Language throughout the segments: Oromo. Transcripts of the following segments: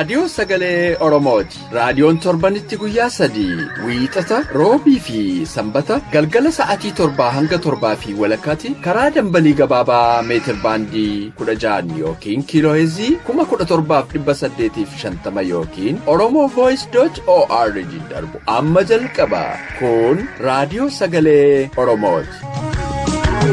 Raadiyoo Sagalee Oromooti. Raadiyoon torbanitti guyyaa 3, Wiixata, Roobii fi Sanbata galgala sa'aatii 7 hanga 7:30 karaa dambalii gabaabaa meetir baandii 16 yookiin kiiloo heerzii 17,850 yookiin oromovoice.org darbu amma jalqaba. Kun Raadiyoo Sagalee Oromooti.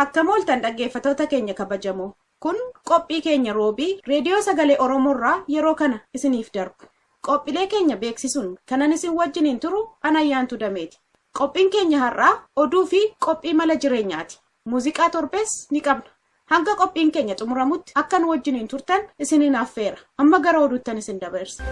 Akkam ooltan dhaggeeffattoota keenya kabajamoo. Kun qophii keenya Roobii Reediyoo Sagalee Oromoorraa yeroo kana isiniif darbu. Qophiilee keenya beeksisuun kanan isin wajjiniin turu Anayyaantu Dameeti. Qophiin keenya har'aa oduu fi qophii mala jireenyaati. Muuziqaa torbees ni qabna. Hanga qophiin keenya xumuramutti akka nu wajjiniin turtan isiniin affeera. Amma gara oduuttan isin dabarsa.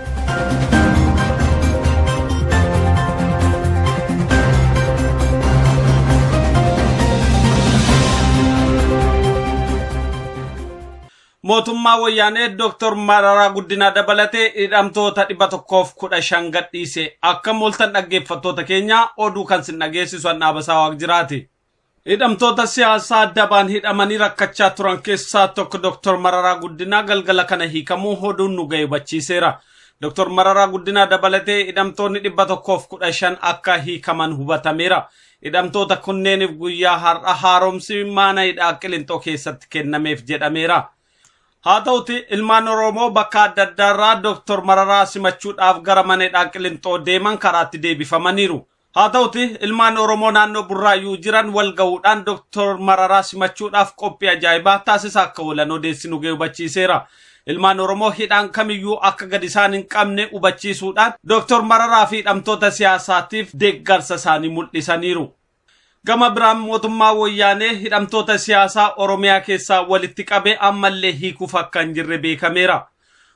Mootummaa Wayyaanee Dooktor Mararaa Guddinaa dabalatee hidhamtoota 115 gadhiise. Akka mooltan dhaggeeffattoota keenya, oduu kan sin dhageessisu Dhaabasaa Waaqjiraati. Hidhamtoota siyaasaa dabaan hidhamanii rakkachaa turan keessaa tokko Dooktor Mararaa Guddinaa galgala kana hiikamuu oduun nu ga'e hubachiiseera. Dooktor Mararaa Guddinaa dabalatee hidhamtoonni 115 akka hiikaman hubatameera. Hidhamtoota kunneeniif guyyaa har'a haaromsi mana hidhaa Qilinxoo keessatti kennameef jedhameera. Haa ta'uti ilmaan Oromoo bakka adda addaarraa Dooktor Mararaa simachuudhaaf gara mana hidhaa Qilinxoo deeman karaatti deebifamaniiru. Haa ta'uti ilmaan Oromoo naannoo Burraayyuu jiran wal ga'uudhaan Dooktor Mararaa simachuudhaaf qophii ajaa'ibaa taasisaa akka oolan odeessi nu ga'e hubachiiseera. Ilmaan Oromoo hidhaan kamiyyuu akka gadi isaan hin qabne hubachiisuudhaan Dooktor Mararaa fi hidhamtoota siyaasaatiif deeggarsa isaanii mul'isaniiru. Gama biraan mootummaa Wayyaanee hidhamtoota siyaasaa Oromiyaa keessaa walitti qabee ammallee hiikuuf akka hin jirre beekameera.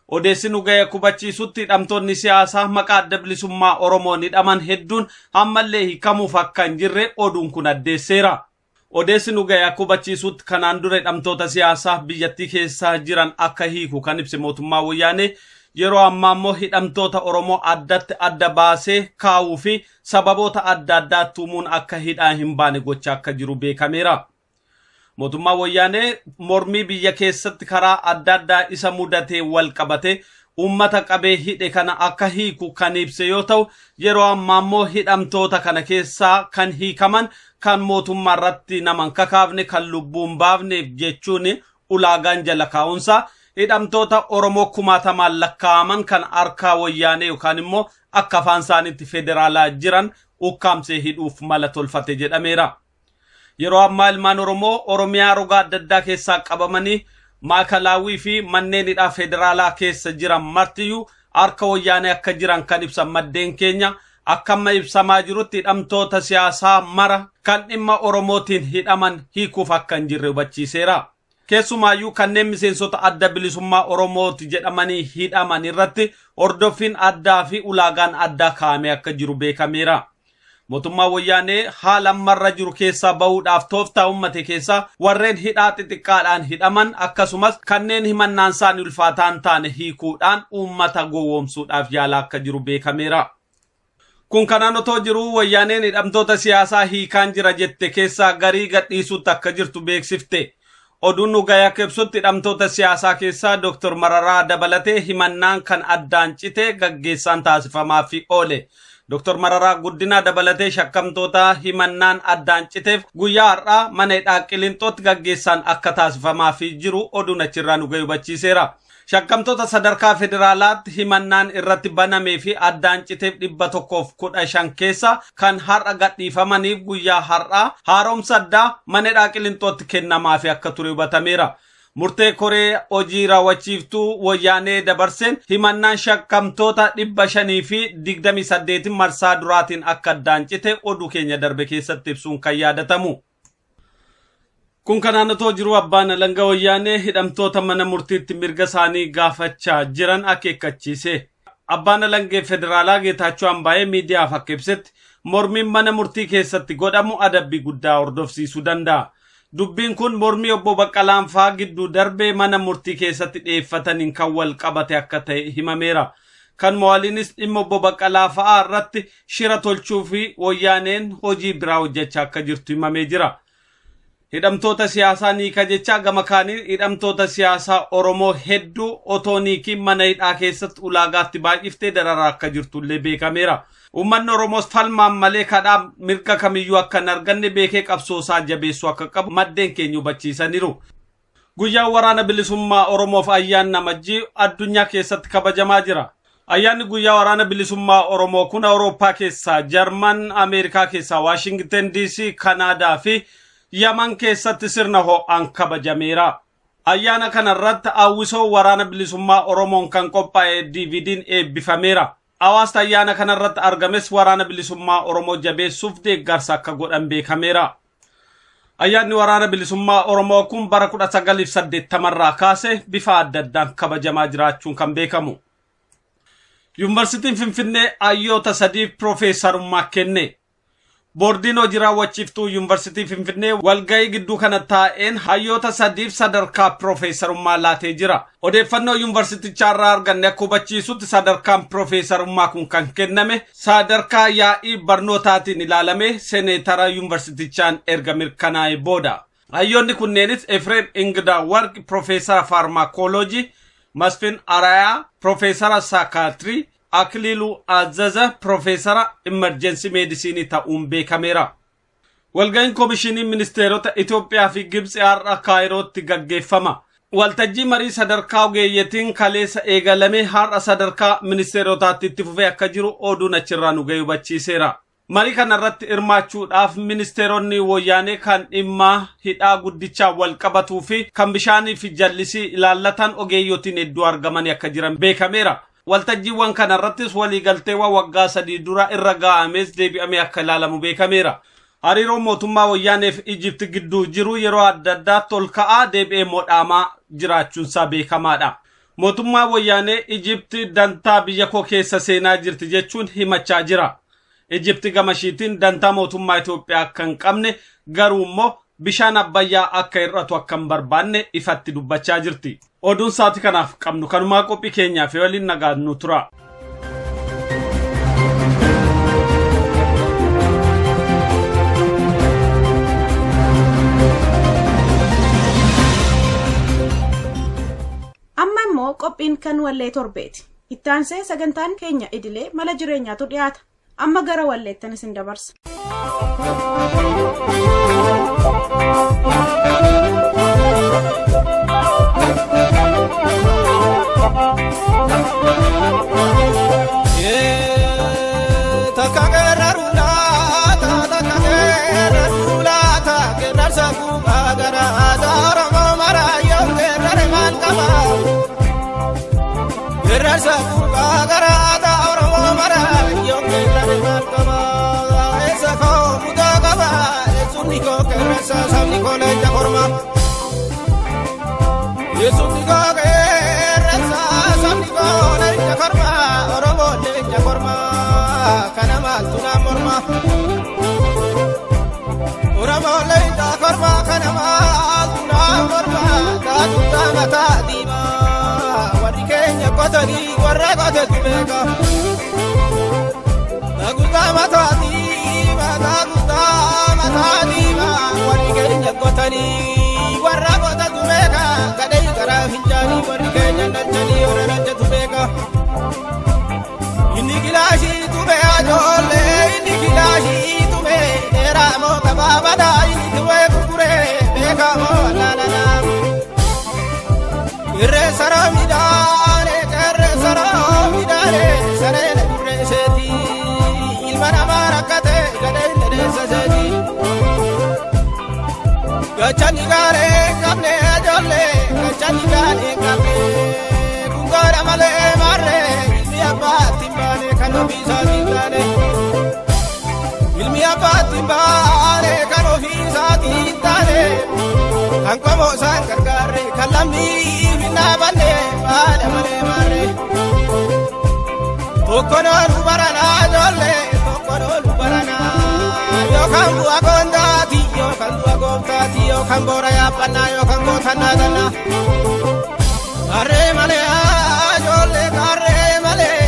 Odeessi nu ga'e hubachiisutti hidhamtoonni siyaasaa maqaa Adda Bilisummaa Oromoon hidhaman hedduun ammallee hiikamuuf akka hin jirre oduun kun addeesseera. Odeessi nu ga'e hubachiisutti kanaan dura hidhamtoota siyaasaa biyyattii keessa jiran akka hiiku kan ibse mootummaa Wayyaanee yeroo ammaa immoo hidhamtoota Oromoo addatti adda baasee kaa'uu fi sababoota adda addaa tumuun akka hidhaa hin baane gochaa akka jiru beekameera. Mootummaa Wayyaanee mormii biyya keessatti karaa adda addaa isa mudatee wal qabate uummata qabee hidhe kana akka hiiku kan ibse yoo ta'u, yeroo ammaa immoo hidhamtoota kana keessaa kan hiikaman kan mootummaa irratti nama hin kakaafne, kan lubbuun baafneef jechuun ulaagaan jala kaa'umsa hidhamtoota Oromoo kumaatamaan lakkaa'aman kan harkaa Wayyaanee yookaan immoo akka afaan isaaniitti federaalaa jiran ukkaamsee hidhuuf mala tolfate jedhameera. Yeroo ammaa ilmaan Oromoo Oromiyaa roga adda addaa keessaa qabamanii maakalaawii fi manneen hidhaa federaalaa keessa jiran martiyyuu harka Wayyaanee akka jiran kan ibsan maddeen keenya, akka amma ibsamaa jirutti hidhamtoota siyaasaa mara kan dhimma Oromootiin hidhaman hiikuuf akka hin jirre hubachiiseera. Keessumaayyuu kanneen miseensota Adda Bilisummaa Oromooti jedhamanii hidhaman irratti hordoffiin addaa fi ulaagaan addaa kaa'amee akka jiru beekameera. Mootummaa Wayyaanee haala ammarra jiru keessaa bahuudhaaf tooftaa uummate keessaa warreen hidhaa xixiqqaadhaan hidhaman akkasumas kanneen himannaan isaanii ulfaataan taane hiikuudhaan uummata gowwoomsuudhaaf yaalaa akka jiru beekameera. Kun kanaan otoo jiruu Wayyaaneen hidhamtoota siyaasaa hiikaan jira jette keessaa garii gadhiisuutti akka jirtu beeksifte. Oduun nu ga'e akka ibsutti hidhamtoota siyaasaa keessaa Dooktor Mararaa dabalatee himannaan kan addaan cite gaggeessaan taasifamaa fi oole. Dooktor Mararaa Guddinaa dabalatee shakkamtoota himannaan addaan citeef guyyaa har'aa mana hidhaa Qilinxootti gaggeessaan akka taasifamaa fi jiru oduun achirraa nu ga'e hubachiiseera. Shakkamtoota sadarkaa federaalaatti himannaan irratti banamee fi addaan citeef 115 keessa kan har'a gadhiifamaniif guyyaa har'aa haaromsa addaa mana hidhaa Qilinxootti kennamaa fi akka ture hubatameera. Murtee koree hojii raawwachiiftuu Wayyaanee dabarseen himannaan shakkamtoota 528 marsaa duraatiin akka addaan cite oduu keenya darbe keessatti ibsuun kan yaadatamu. Kun kanaan otoo jiru abbaan alangaa Wayyaanee hidhamtoota mana murtiitti mirga isaanii gaafachaa jiran akeekkachiise. Abbaan alangee federaalaa Geetaachoo Ambaayee miidiyaaf akka ibsetti mormiin mana murtii keessatti godhamu adabbii guddaa hordofsiisuu danda'a. Dubbiin kun mormii obbo Baqqalaan fa'aa gidduu darbee mana murtii keessatti dhiyeeffataniin kan wal qabate akka ta'e himameera. Kanuma waliinis dhimma obbo Baqqalaa fa'aa irratti shira tolchuu fi wayyaaneen hojii biraa hojjechaa akka jirtu himamee jira. Hidhamtoota siyaasaa niika jechaa gama kaaniin hidhamtoota siyaasaa Oromoo hedduu otoo niikiin mana hidhaa keessatti ulaagaatti baay'iftee dararaa akka jirtullee beekameera. Uummanni Oromoos falmaan malee kadhaa mirga kamiyyuu akka hin arganne beekee qabsoo isaa jabeessuu akka qabu maddeen keenya hubachiisaniiru. Guyyaan waraana bilisummaa Oromoof ayyaanni Amajjii addunyaa keessatti kabajamaa jira. Ayyaanni guyyaa waraana bilisummaa Oromoo kun Awurooppaa keessaa Jarman, Ameerikaa keessaa Waashingten DC, Kanaadaa fi Yaman keessatti sirna ho'aan kabajameera. Ayyaana kanarratti hawwisoo waraana bilisummaa Oromoon kan qophaa'e DVD'n eebbifameera. Hawaasni ayyaana kanarratti argames waraana bilisummaa Oromoo jabeessuuf deeggarsa akka godhan beekameera. Ayyaanni waraana bilisummaa Oromoo kun bara 1980 irraa kaase bifa adda addaan kabajamaa jiraachuun kan beekamu. Yuunivarsiitiin Finfinnee hayyoota sadiif piroofeesarummaa kenne. Boordiin hojii raawwachiiftuu Yuunivarsiitii Finfinnee walgahii gidduu kana taa'een hayyoota sadiif sadarkaa piroofeesarummaa laatee jira. Odeeffannoo yuunivarsiitichaa irraa arganne akka hubachiisutti sadarkaan piroofeesarummaa kun kan kenname sadarkaa yaa'ii barnootaatiin ilaalame seeneetara yuunivarsiitichaan erga mirkanaa'e booda. Hayyoonni kunneenis Efreem Ingidaa Warq piroofeesara faarmaakooloojii, Masfin Arayaa piroofeesara saakaatirii, Akiliiluu Azzaza piroofeesara imerjensii meedisinii ta'uun beekameera. Walga'iin Komishinii Ministeerota Itoophiyaa fi Gibxi har'a Kaayirootti gaggeeffama. Waltajjii marii sadarkaa ogeeyyiitiin kaleessa eegalame har'a sadarkaa ministeerotaatti itti fufee akka jiru oduun achirraa nu ga'e hubachiiseera. Marii kanarratti hirmaachuudhaaf ministeeronni wayyaanee kan dhimma hidhaa guddichaa wal qabatuu fi kan bishaanii fi jallisii ilaallatan ogeeyyotiin hedduu argamanii akka jiran beekameera. Waltajjiiwwan kanarrattis waliigalteewwan waggaa 3 dura irra ga'ames deebi'amee akka ilaalamu beekameera. Hariiroon mootummaa wayyaaneef Ijipti gidduu jiru yeroo adda addaatti ol ka'aa deebi'ee modhaamaa jiraachuunsaa beekamaadha. Mootummaa wayyaanee Ijipti dantaa biyya koo keessa seenaa jirti jechuun himachaa jira. Ijipti gama ishiitiin dantaa mootummaa Itoophiyaa akka hin qabne garuu immoo bishaan Abbayyaa akka hir'atu akka hin barbaanne ifatti dubbachaa jirti. Oduun sa'aatii kanaaf qabnu kanumaa qophii keenyaa fi waliin nagaan nu tura. Amma immoo qophiin kan wallee torbeeti. Ittaansee sagantaan keenya idilee mala jireenyaatu dhiyaata. Amma gara walleettan isin dabarsa. Takka qeerraruu laata, takka qeerraruu laata, qeerrarsa gubbaa garaata, Oromoo maraa yoo qeerrare maal qaba? Qeerrarsa gubbaa garaata, Oromoo maraa yoo qeerrare maal qaba? Eessa koo mudaa qaba? Eessumni koo qeerrarsa, sabni koo leenca korma. Eessumni koo qeerrarsa, sabni koo leenca korma, Oromoo leenca korma. Kana maaltu na morma? Oromoo leenca korma, kana maaltu na morma? Taatuudha mataa diimaa, warri keenya qotanii warra qotetu beeka. Taatuudha mataa diimaa, taatuudha mataa diimaa, warri keenya qotanii warra qotetu beeka. Gadhee karaa fincaanii warri keenya dhalchanii warra dhalchatu beeka. Inni kilaashii tumee ajoollee, inni kilaashii tumee dheeraa moo gabaabaadha, inni tumee gurguree beekamoo wallaalanaa. Irree saroo midhaane, qeerree saroo midhaane, sareen durree seeti. Ilma namaa rakkate gadhee dhedheessa seeti. Gachanni gaalee hin qabne ajoollee, gachanni gaalee hin qabne. Kungaadha malee maarree, ilmi abbaatti hin baane kan ofii isaatiin taane. Ilmi abbaatti hin baane kan ofii isaatiin taane. Kan qomoo isaan gargaarre, kan lammiif hin dhaabanne, baadha malee maarree. Tokko noolu baranaa ijoollee, tokko noolu baranaa. Yookaan du'a goondaati, yookaan du'a gooftaati, yookaan boora yaabbannaa, yookaan gootannaa tannaa. Qarree malee ijoollee, qarree malee,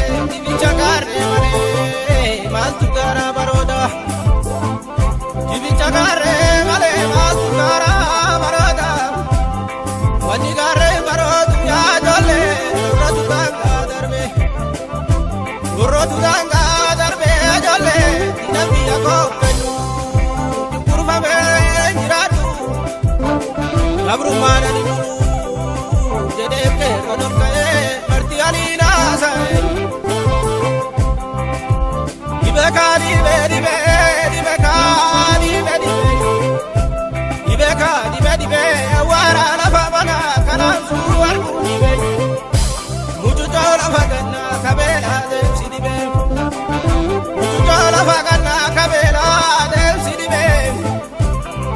Wanni gaarreen barootu yaadolee nurrootu daangaa darbe. Nurrootu daangaa darbe ajoollee diina biyya koo kennu gurfamee jiraatu. Gabrummaan ani bulu jedhee qeerroon ol ka'ee marti ani naasa'e. Dhibee kaa dhibee dhibee dhibee kaa dhibee dhibee dhibee kaa dhibee dhibee awwaara lafa mana kanaan suuru arguu dhibee mucucoo lafa gannaa kabeelaa deemsi dhibee mucucoo lafa gannaa kabeelaa deemsi dhibee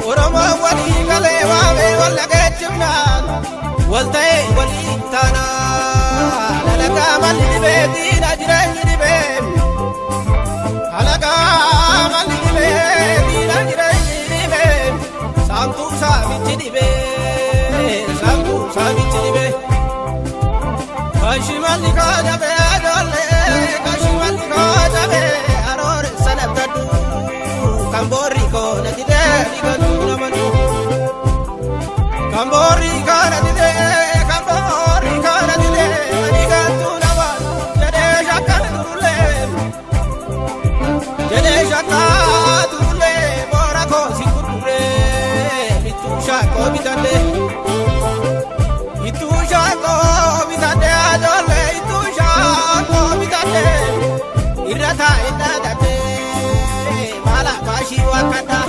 Oromoo walii galee waamee wal dhageechifnaan wal ta'ee walii taanaa dalagaa malli dhibee diina jireenyi dhibee. Alagaa malli dhibee diina jireenyi dhibee saamtuu saamichi dhibee saamtuu saamichi dhibee. Kashi malli kaajabee ajoollee kashi malli kaajabee aroore sanabdadhu kan boorri koona didee dhigantuu namannu. Kan boorri koona didee kan boorri koona didee dhigantuu namannu jedhee shakkan turullee. Jedhee shakkaa turullee boora koo si gurguree ittuu shaakoo bitadhee. Ittuu shaakoo bitadhee ajoollee ittuu shaakoo bitadhee irra taa'ee dhaadhadhee maala baashii wakkadhaa.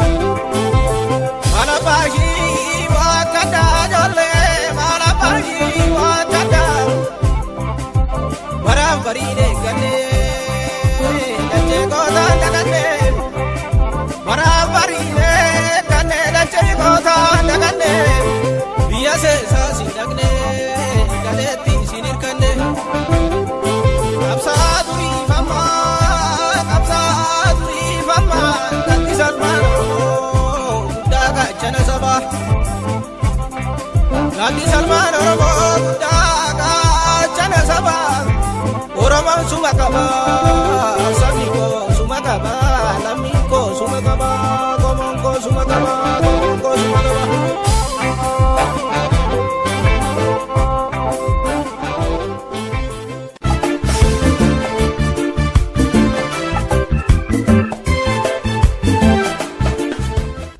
Maala baashii wakkadhaa ajoollee maala baashii wakkadhaa. Baraan bariidee galee. Dachee gootaan dagatee baraan bariinee kanneen dachee gootaan dagatee biyya seesaa si dhaqnee galeetti si hirkanne. Qabsaa duriifamaa qabsaa duriifamaa gatti salphaan Oromoo guddaa gaachana sabaa. Gatti salphaan Oromoo guddaa gaachana sabaa. Oromoon suma qaba sabni koo suma qaba lammiin koo suma qaba qomoon koo suma qaba qomoon koo suma qaba.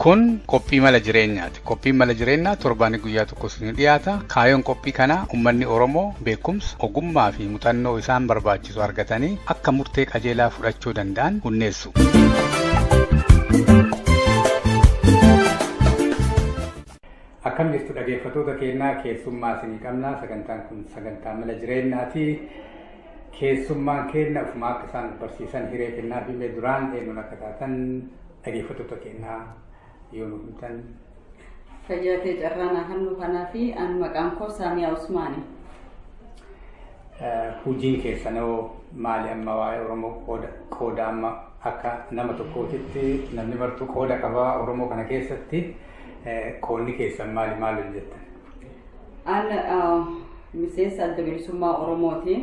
Kun qophii mala jireenyaati. Qophiin mala jireenyaa torbaanii guyyaa tokko isinii dhiyaata. Kaayyoon qophii kanaa uummanni Oromoo beekumsa, ogummaa fi muuxannoo isaan barbaachisu argatanii akka murtee qajeelaa fudhachuu danda'an hunneessu. Akkam jirtu dhaggeeffattoota keenyaa keessummaa isinii qabna. Sagantaan kun sagantaa mala jireenyaati. Keessummaan keenya ofuma akka isaan barsiisan hiree kennaa fi mee duraan eenyuun akka taatan dhaggeeffattoota keenyaa yoo nuuf himtan. Fayyaa ta'e carraa hannu kanaa fi an maqaan koo Saamiyaa Usmaani. Hojiin keessanoo maali amma waa'ee Oromoo qooda amma akka nama tokkootitti namni martuu qooda qabaa Oromoo kana keessatti qoodni keessan maali maal hojjettan? An miseensa adda bilisummaa Oromooti.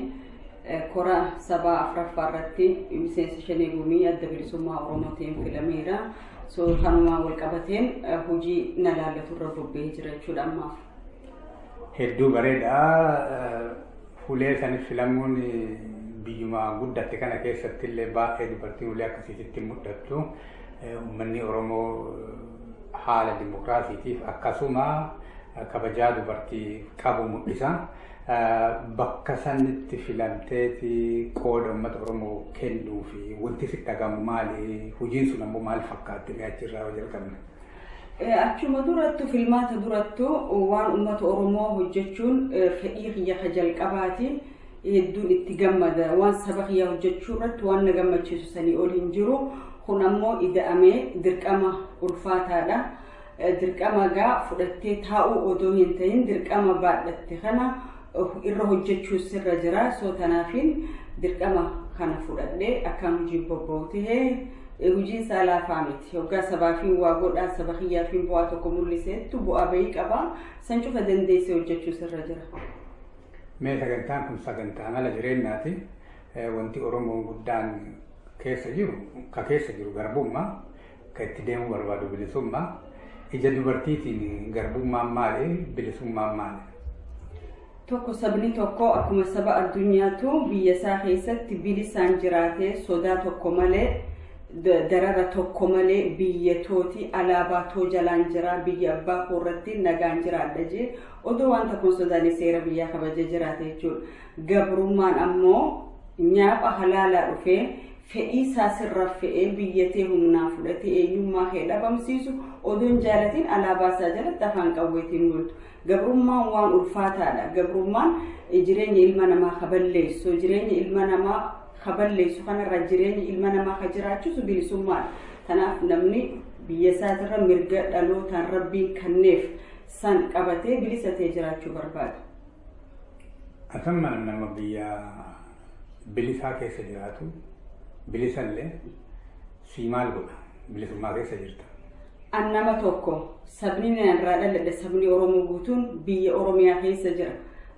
Kora sabaa afuraffaa irratti miseensa shanee gumii adda bilisummaa Oromootiin filameera. So kanumaan wal qabateen hojii na laallatu irra bobba'ee jira jechuudha ammaaf. Hedduu bareedaa. Fuulee sanis filamuun biyyuma guddatte kana keessatti illee baay'ee dubartiin ulee akkasiitti mul'attu. Uummanni Oromoo haala dimokiraasiitiif akkasuma kabajaa dubartii qabu mul'isa. Bakka sanitti filamteeti qooda uummata Oromoo kennuu fi wanti sitti dhagahamu maali? Hojiin sun ammoo maal fakkaatti mee achirraa yoo jalqabne? Achuma durattu filmaata durattu waan uummata Oromoo hojjechuun fedhii kiyya ka jalqabaati. Hedduun itti gammada. Waan saba kiyya hojjechuu irratti waan na gammachiisu sanii ol hin jiru. Kun ammoo ida'amee dirqama ulfaataadha. Dirqama gaa fudhattee taa'uu odoo hin ta'in dirqama baadhatte kana irra hojjechuu sirra jira. So tanaafiin dirqama kana fudhadhee akkaan hojii bobba'u tahee hojiin isaa laafaa miti. Hoggaa sabaafiin waa godhaa saba kiyyaafiin bu'aa tokko mul'iseettu bu'aa bahii qaba. San cufa dandeessee hojjechuu sirra jira. Mee sagantaan kun sagantaa mala jireenyaati. Wanti Oromoon guddaan keessa jiru, ka keessa jiru garbummaa, ka itti deemuu barbaadu bilisummaa. Ija dubartiitiin garbummaan maali? Bilisummaan maali? Tokko sabni tokko akkuma saba addunyaatu biyya isaa keessatti bilisaan jiraatee sodaa tokko malee darara tokko malee biyya tooti alaabaa too jalaan jira biyya abbaa koo irratti nagaan jiraadha jee odoo waan tokkoon sodaanne seera biyyaa kabajee jiraate jechuudha. Gabrummaan ammoo nyaapha halaalaa dhufee fedhii isaa sirra fe'ee biyyatee humnaan fudhatee eenyummaa kee dhabamsiisu odoon jaalatiin alaabaa isaa jalatti afaan qawweetiin bultu. Gabrummaan waan ulfaataadha. Gabrummaan jireenya ilma namaa kaballeessu jireenya ilma namaa kaballeessu kanarra jireenya ilma namaa ka jiraachisu bilisummaadha. Kanaaf namni biyya isaatirra mirga dhalootaan rabbiin kenneef san qabatee bilisa ta'ee jiraachuu barbaada. Atamma nama biyya bilisaa keessa jiraatu bilisallee sii maal godha bilisummaa keessa jirta. An nama tokko sabni nan irraa dhaladhe sabni Oromoo guutuun biyya Oromiyaa keessa jira.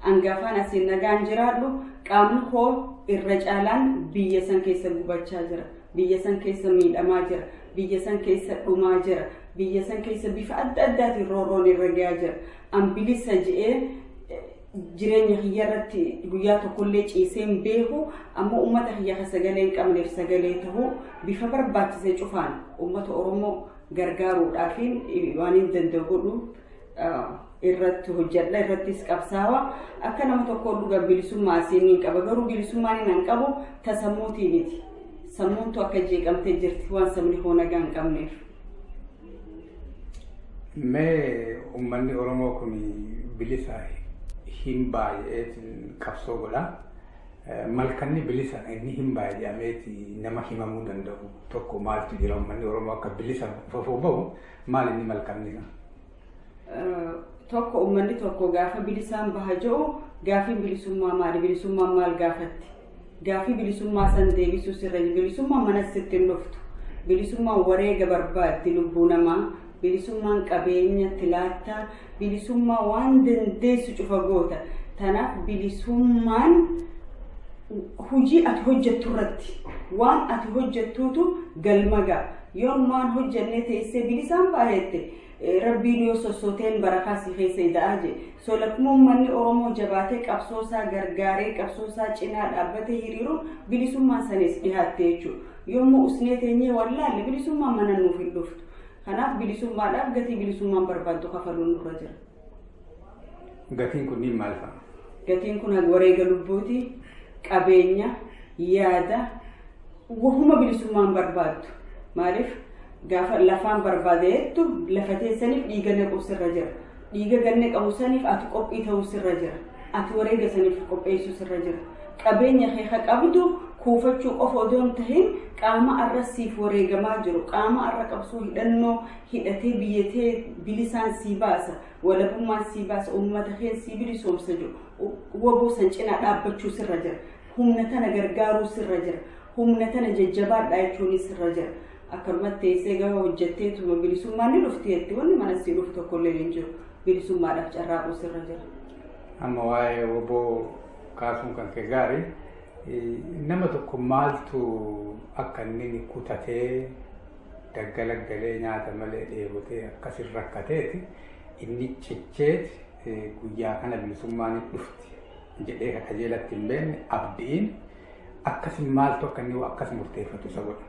An gaafaan asiin nagaan jiraadhu qaamni koo irra caalaan biyya san keessa gubachaa jira. Biyya san keessa miidhamaa jira. Biyya san keessa dhumaa jira. Biyya san keessa bifa adda addaatiin roorroon irra gahaa jira. An bilisa je'ee jireenya kiyya irratti guyyaa tokkollee ciisee hin beeku ammoo uummata kiyya ka sagalee hin qabneef sagalee ta'uu bifa barbaachisee cufaan uummata Oromoo gargaaruudhaafiin waan hin danda'u godhu irratti hojjedha irrattis qabsaawa akka nama tokkoo dhuga bilisummaa asiin hin qaba garuu bilisummaan hin qabu tasammuutii miti sammuuntu akka jeeqamtee jirti waan sabni koo nagaa hin qabneef. Mee uummanni Oromoo kun bilisa hin baay'eetiin qabsoo godha. Malkanni bilisa inni hin baay'ee jedhameeti nama himamuu danda'u tokko maaltu jira uummanni Oromoo akka bilisa fafoo bahu maal inni malkanni isaa? Tokko uummanni tokko gaafa bilisaan baha jiru gaafiin bilisummaa maali? Bilisummaan maal gaafatti? Gaafii bilisummaa san deebisuu sirra bilisummaan mana sitti hin dhuftu. Bilisummaan wareega barbaaddi lubbuu namaa. Bilisummaan qabeenya tilaattaa. Bilisummaa waan dandeessu cufa goota. Tanaaf bilisummaan hojii ati hojjettu irratti waan ati hojjettuutu galma ga'a. Yoon waan hojjennee teessee bilisaan baay'atte rabbiin yoo sossooteen barakaa si keessa ida'aa jee. So lakkuma uummanni Oromoo jabaatee qabsoo isaa gargaaree qabsoo isaa cinaa dhaabbatee hiriiruun bilisummaan sanis dhihaatte jechuudha. Yommuu usnee teenyee wallaalle bilisummaan mana nuuf hin dhuftu. Kanaaf bilisummaadhaaf gatii bilisummaan barbaaddu kafaluun nurra jira. Gatiin kunniin maal fa'a? Gatiin kun wareega lubbuuti, qabeenya, yaada, wahuma bilisummaan barbaaddu. Maaliif gaafa lafaan barbaadeettu lafa teessaniif dhiiga naquu sirra jira. Dhiiga ganna qabu saniif ati qophii ta'uu sirra jira. Ati wareega saniif qopheessuu sirra jira. Qabeenya kee ka qabdu kuufachuu qofa odoo hin tahin qaama arra siif wareegamaa jiru qaama arra qabsoo hidhannoo hidhatee biyyatee bilisaan sii baasa walabummaan sii baasa uummata kee sii bilisoomsa jiru waboo san cinaa dhaabbachuu sirra jira. Humna tana gargaaruu sirra jira. Humna tana jajjabaadhaa jechuunis sirra jira. Akkanumatti teessee gaafa hojjetteetuma bilisummaan ni dhufti jetti wanni mana sii dhufu tokkollee hin jiru. Bilisummaadhaaf carraaquu sirra jira. Amma waa'ee waboo kaasuun kan kee gaarii nama tokko maaltu akka inni kutatee daggalaggalee nyaata malee dheebotee akkasin rakkateeti inni cicheeti guyyaa kana bilisummaan ni dhufti jedhee ka qajeelatti hin beekne abdiin akkasin maaltu akka inni akkas murteeffatu isa godha.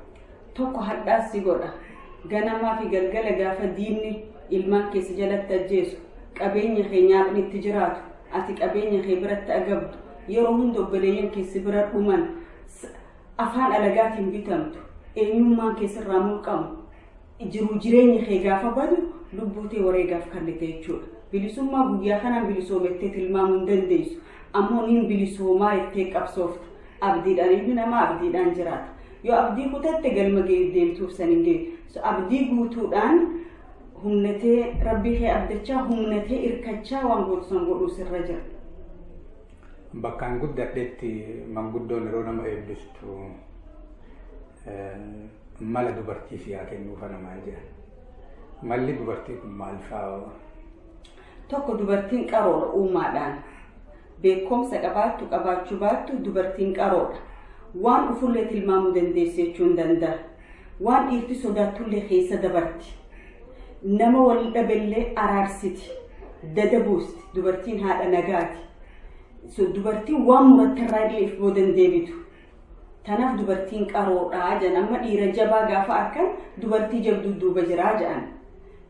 Tokko hadhaas si godha. Ganamaa fi galgala gaafa diinni ilmaan keessa jalatti ajjeesu qabeenya kee nyaapni itti jiraatu ati qabeenya kee biratti agabdu yeroo hunda obboleeyyan keessi bira dhuman afaan alagaatiin bitamtu eenyummaan keessarraa mulqamu jiru jireenya kee gaafa badu lubbuu tee wareegaaf kennite jechuudha. Bilisummaa guyyaa kanaan bilisoomettee tilmaamuu hin dandeessu. Ammoo niin bilisoomaa jettee qabsoofta. Abdiidhaan ilmi namaa abdiidhaan jiraata. Yoo abdii kutatte galma deemtuuf san hin geessu. Abdii guutuudhaan humnatee rabbii kee abdachaa humnatee irkachaa waan gootu san godhuu sirra jira. Bakkaan guddadhetti manguddoon yeroo nama eebbistu mala dubartii si haa kennuufa namaan jedhan. Malli dubartii kun maal fa'a? Tokko dubartiin qaroodha uumaadhaan. Beekumsa qabaattu qabaachuu baattu dubartiin qaroodha. Waan dhufullee tilmaamuu dandeessu jechuu hin danda'a. Waan dhiirti sodaattullee keessa dabarti. Nama wal dhabellee araarsiti. Dada buusti. Dubartiin haadha nagaati. So dubartiin waan muratte irraa illee if boodan deebitu. Tanaaf dubartiin qaroodhaa jedhan. Amma dhiira jabaa gaafa arkan dubartii jabduu duuba jiraa jedhan.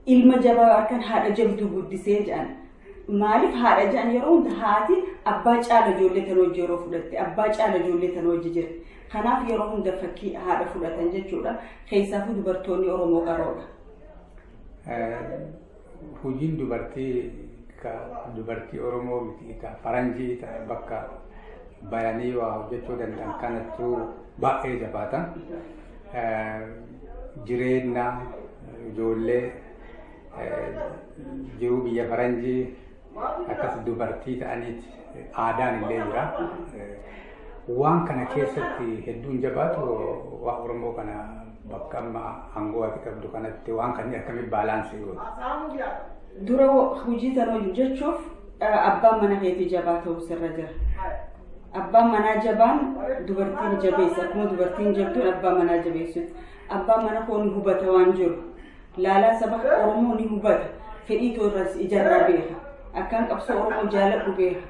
Ilma jabaa arkan haadha jabduu guddisee jedhan. Maaliif haadha jedhan? Yeroo hunda haati abbaa caala ijoollee tan hojii yeroo fudhatte, abbaa caala ijoollee tan hojii jira. Kanaaf yeroo hunda fakkii haadha fudhatan jechuudha. Keessaafuu dubartoonni Oromoo qaroodha. Hojiin dubartii ka dubartii Oromoo miti, ka faranjii bakka bayanii waa hojjechuu danda'an kanattuu baay'ee jabaata. Jireenya ijoollee, jiruu biyya faranjii, akkas dubartii ta'aniiti aadaan illee jira. Waan kana keessatti hedduun jabaatu. Waa Oromoo kana bakka amma aangoo ati qabdu kanatti waan kan akkamitti balance gootu? Dura hojii tana hojjechuuf abbaan mana keetii jabaa ta'uu sirra jira. Abbaan manaa jabaan dubartiin jabeessa. Akkuma dubartiin jabduun abbaa manaa jabeessutti. Abbaan mana koo ni hubata waan jiru. Laalaa saba Oromoo ni hubata. Fedhii toorras ijarraa beeka. Akkaan qabsoo Oromoo jaaladhu beeka.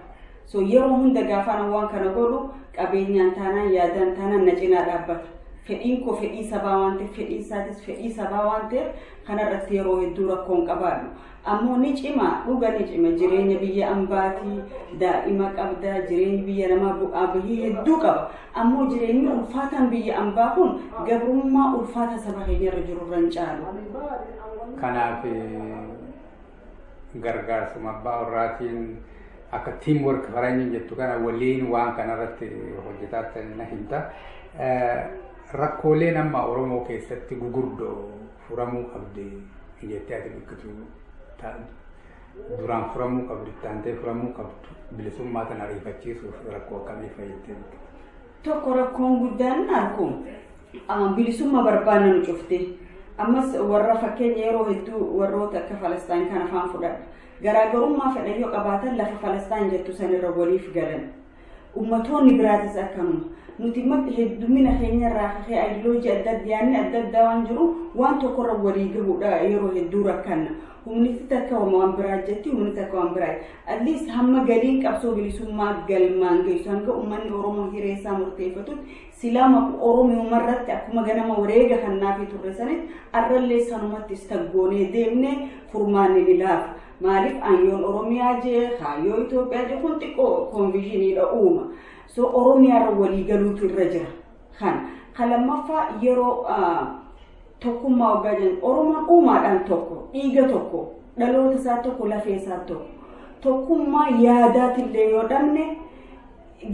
So yeroo hunda gaafaan waan kana godhu qabeenyaan taanaan, yaadaan taanaan na cinaa dhaabbata. Fedhiin koo fedhii sabaa waan ta'eef, fedhiin isaatis fedhii sabaa waan ta'eef, kanarratti yeroo hedduu rakkoon qabaadhu. Ammoo ni cima, dhuga ni cima. Jireenya biyya ambaatii, daa'ima qabdaa, jireenyi biyya namaa bu'aa bahii hedduu qaba. Ammoo jireenyi ulfaataan biyya ambaa kun gabrummaa ulfaata saba keenyarra jiru irra hin caalu. Kanaaf gargaarsuma abbaa warraatiin akka team work faranjiin jettu kana waliin waan kanarratti hojjetaa na himta. Rakkooleen amma Oromoo keessatti gugurdoo furamuu qabdi jettee ati bikkitu, duraan furamuu qabdu, itti aantee furamuu qabdu, bilisummaa tana ariifachiisuuf rakkoo akkamii fayyadtee bikkitu? Tokko, rakkoon guddaan arku bilisummaa barbaanna nu cufte. Ammas warra fakkeenya yeroo hedduu warroota akka Falastaan kana afaan fudhadha. Garaagarummaa fedhan yoo qabaatan lafa Falastaan jettu sanirra waliif galan. Ummatoonni biraatis akkanuma. Nuti heddumina keenyarraa kakee ideology adda addaa, yaadni adda addaa waan jiru, waan tokkorra walii gahuudha yeroo hedduu rakkanna. Humni takka waan biraa jetti, humni takka waan biraa. At least hamma galiin qabsoo bilisummaa galmaan geessu, hanga uummanni Oromoo hiree isaa murteeffatutti, silaa Oromoo irratti akkuma ganama wareega kannaafii turre sanitti arrallee sanumatti istaggoonee deemnee furmaanni ni laafa. Maaliif ayyoon Oromiyaa jee, kaayyoo Itoophiyaa jee, kun xiqqoo confusioniidha uuma. So Oromiyaarra walii galuutu irra jira. Kana. Kan lammaffaa, yeroo tokkummaa waggaa jennu, Oromoon uumaadhaan tokko, dhiiga tokko, dhaloota isaa tokko, lafee isaa tokko. Tokkummaa yaadaatillee yoo dhabne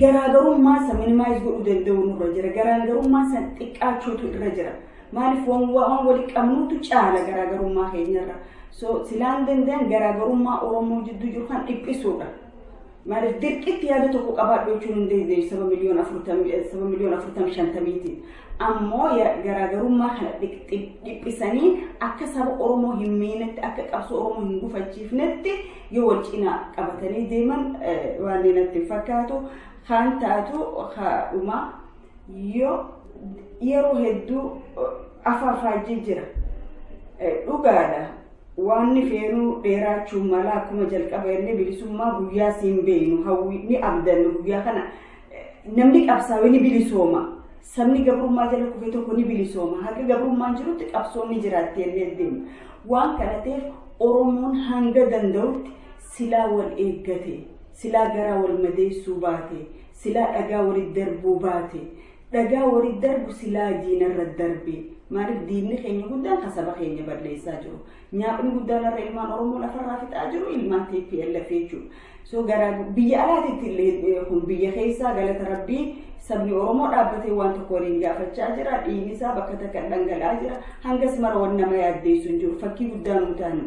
garaagarummaa isa minimize godhuu danda'u nurra jira. Garaagarummaa san xiqqaachuutu irra jira. Maaliif waan walii qabnuutu caala garaagarummaa keenyarra. So silaan danda'an garaagarummaa Oromoo jidduu jiru kan dhiphisuudha. Maaliif dirqitti yaada tokko qabaadhu jechuun hin dandeessu saba miliyoona 40 50iitiin. Ammoo garaagarummaa kana dhiphisanii akka saba Oromoo hin miinetti, akka qabsoo Oromoo hin gufachiifnetti yoo wal cinaa qabatanii deeman waan natti hin fakkaatu. Kan taatu dhuma yoo yeroo hedduu afaafaajii jira. Dhugaadha. Waan feenuu dheeraachuu mala. Akkuma jalqaba inni bilisummaa guyyaa siin beeynu, hawwii ni abdannu, guyyaa kana namni qabsaa'e ni bilisooma. Sabni gabrummaa jala kufee tokko ni bilisooma. Haga gabrummaan jirutti qabsoon ni jiraatti jennee deemna. Waan kana ta'eef Oromoon hanga danda'utti silaa wal eeggate, silaa garaa wal madeessuu baate, silaa dhagaa walitti darbuu baate, dhagaa walitti darbu silaa diinarra darbe. Maaliif diinni keenya guddaan kan saba keenya balleessaa jiru. Nyaapni guddaan irra ilmaan Oromoo lafarraa fixaa jiru ilmaan TPLF jechuudha. So garaa biyya alaatitti illee, kun biyya keessaa galata rabbii sabni Oromoo dhaabbatee waan tokko waliin gaafachaa jira. Dhiigni isaa bakka takka dhangala'aa jira. Hangas mara waan nama yaaddeessu hin jiru. Fakkii guddaa nu ta'an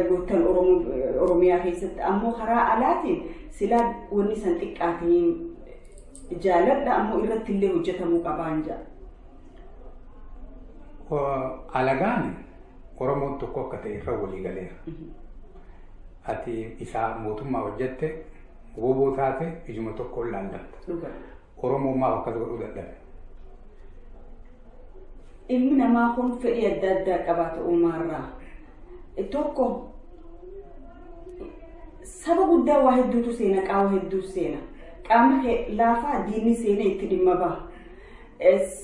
goottan Oromoo Oromiyaa keessatti. Ammoo karaa alaatiin silaa wanni san xiqqaatanii jaaladha, ammoo irratti illee hojjetamuu qabaan jedha. Alagaan Oromoon tokko akka ta'e irra walii galeera. Ati isaa mootummaa hojjette, woboo taate, ijuma tokkoon laallatta. Oromoon maaf akkas godhuu dadhabe? Ilmi namaa kun fedhii adda addaa qabaata uumaarraa. Tokko Saba guddaa waa hedduutu seena, qaama hedduu seena. Qaama laafaa diinni seenee itti dhimma baha.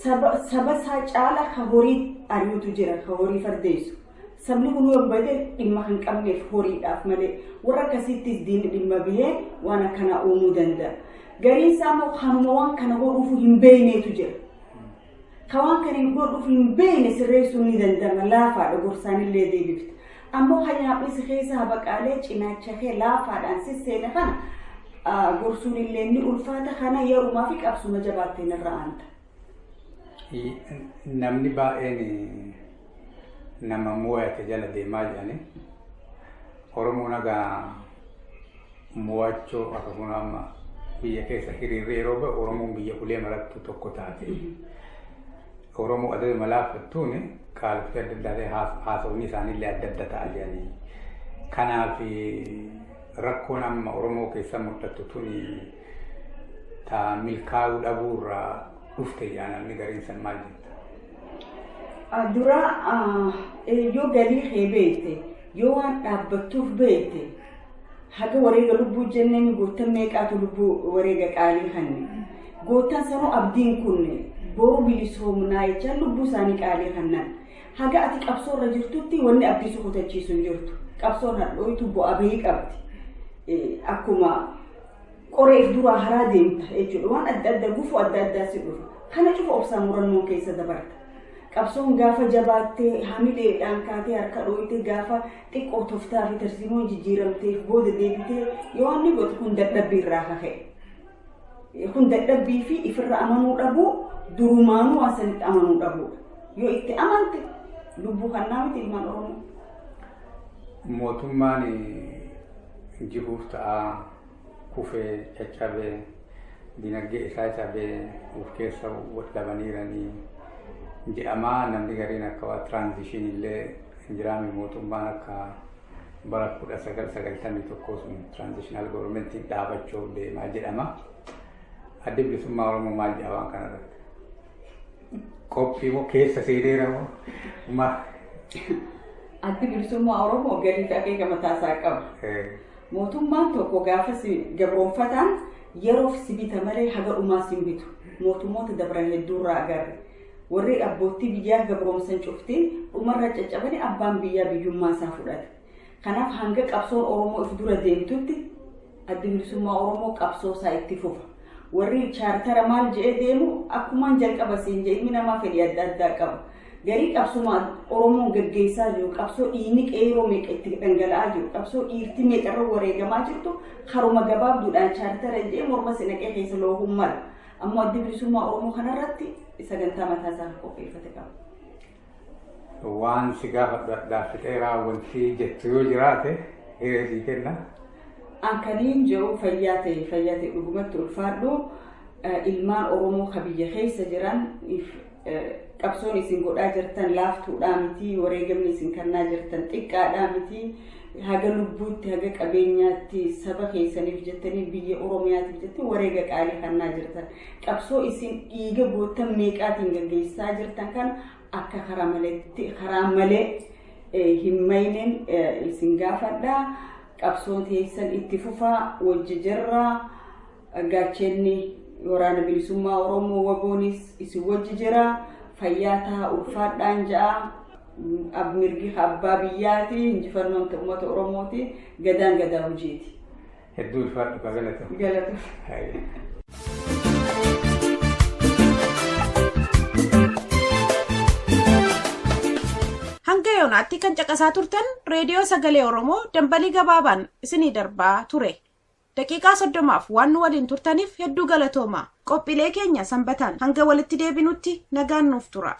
Saba isaa caala ka horii ari'utu jira, ka horii fardeessu. Sabni kun yoo bade dhimma kan qabneef horiidhaaf malee warra akkasiittis diinni dhimma bahee waan akkanaa uumuu danda'a. Gariin isaa immoo kanuma waan kana godhuuf hin beekneetu jira. Ka waan kana godhuuf hin beekne sirreessuun ni danda'ama, laafaadha, gorsaanillee deebifta. Ammoo kan nyaaphi keessa habaqaalee cinaacha kee laafaadhaan sisseene kana gorsuun illee ni ulfaata, kana yerumaa fi qabsuma jabaatteen irra aanta. Namni baay'een nama mo'ate jala deemaa jirani. Oromoon egaa mo'achuu akkasuma amma biyya keessa hiriirri yeroo ba'u Oromoon biyya ulee marattu tokko taate. Oromoo adda laafattuun qaalota adda addaa haasawni isaaniillee adda adda ta'a jedhanii. Kanaaf rakkoon amma Oromoo keessa mul'attu tuni ta milkaa'uu dhabuurraa dhufte jedha namni gariin san maal jetta? Dura yoo galii kee beekte, yoo waan dhaabbattuuf beekte, haga wareega lubbuu jenneen goottan meeqaatu lubbuu wareega qaalii kanne. Goottan sanuu abdiin kunne boru bilisoomnaa jechaan lubbuu isaanii qaalii kannan. Haga ati qabsoo irra jirtutti wanni abdii si kutachiisu hin jirtu. Qabsoon hadhooytu bu'aa bahii qabdi. Akkuma qoreef duraa haraa deemta jechuudha. Waan adda addaa gufuu adda addaa si dhufa. Kana cufa obsaan murannoo keessa dabarta. Qabsoon gaafa jabaattee hamileedhaan kaatee harka dhooytee gaafa xiqqoo toftaa fi tarsiimoon jijjiiramteef booda deebitee yoo inni gootu kun dadhabbii irraa kaka'e. Kun dadhabbii fi ifirra amanuu dhabuu, durumaanuu waan sanitti amanuu dhabuudha. Yoo itti amante lubbuu kannaa miti ilmaan Oromoo. Mootummaan jiruuf ta'aa kufee caccabee dinagdee isaa cabee of keessa dhabaniiranii jedhamaa, namni gariin akka waa transition illee hin jiraame, mootummaan akka bara 1991 sun transitional governmentiin dhaabachuu deemaa jedhama. Addi Bilisummaa Oromoo maal jedha waan kanarratti? Qophii moo keessa seeneera moo maal? Addi Bilisummaa Oromoo galii fi akeeka mataa isaa qaba. Mootummaan tokko gaafa si gabroonfataan yeroof si bita malee haga dhumaa si hin bitu. Mootummoota dabran hedduurraa agarre. Warri abbootii biyyaa gabroomsan cuftiin dhumarra caccabanii abbaan biyyaa biyyummaa isaa fudhate. Kanaaf hanga qabsoon Oromoo if dura deemtutti Addi Bilisummaa Oromoo qabsoo isaa itti fufa. Warri chaartara maal jedhee deemu, akkumaan jalqaba siin jedhe, ilmi namaa fedhii adda addaa qaba. Garii qabsuma Oromoon gaggeessaa jiru, qabsoo dhiigni qeeroo meeqa itti dhangala'aa jiru, qabsoo dhiirti meeqarra wareegamaa jirtu karuma gabaabduudhaan chaartara jedhee morma si naqee keessa loohuun mala. Ammoo Addi Bilisummaa Oromoo kanarratti sagantaa mataa isaa qopheeffate qaba. Waan si gaafadhu dhaaffixeeraa, wanti jettu yoo jiraate hiree sii kenna. An kaniin jiru fayyaa ta'e dhugumatti ulfaadhu, ilmaan Oromoo ka biyya keessa jiran, qabsoon isin godhaa jirtan laaftuudhaa miti, wareegamni isin kennaa jirtan xiqqaadhaa miti. Haga lubbuutti, haga qabeenyaatti saba keessaniif jettanii, biyya Oromiyaatiif jettanii wareega qaalii kennaa jirtan. Qabsoo isin dhiiga goottan meeqaatiin gaggeessaa jirtan kana akka karaa maleetti karaa malee hin mayneen isin gaafadha. Qabsoo teessan itti fufaa, wajji jirraa. Gaachenni Waraana Bilisummaa Oromoo WBOnis isin wajji jira. Fayyaa ta'a, ulfaadhaan ja'a. Mirgi abbaa biyyaati, injifannoon uummata Oromooti, gadaan gadaa hojiiti. Hedduu ulfaadhu, ka galatu. Galatu. Hanga yoonaatti kan caqasaa turtan Reediyoo Sagalee Oromoo dambalii gabaabaan isinii darbaa ture. Daqiiqaa 30f waan nu waliin turtaniif hedduu galatooma. Qophiilee keenya sanbataan hanga walitti deebinutti nagaan nuuf tura.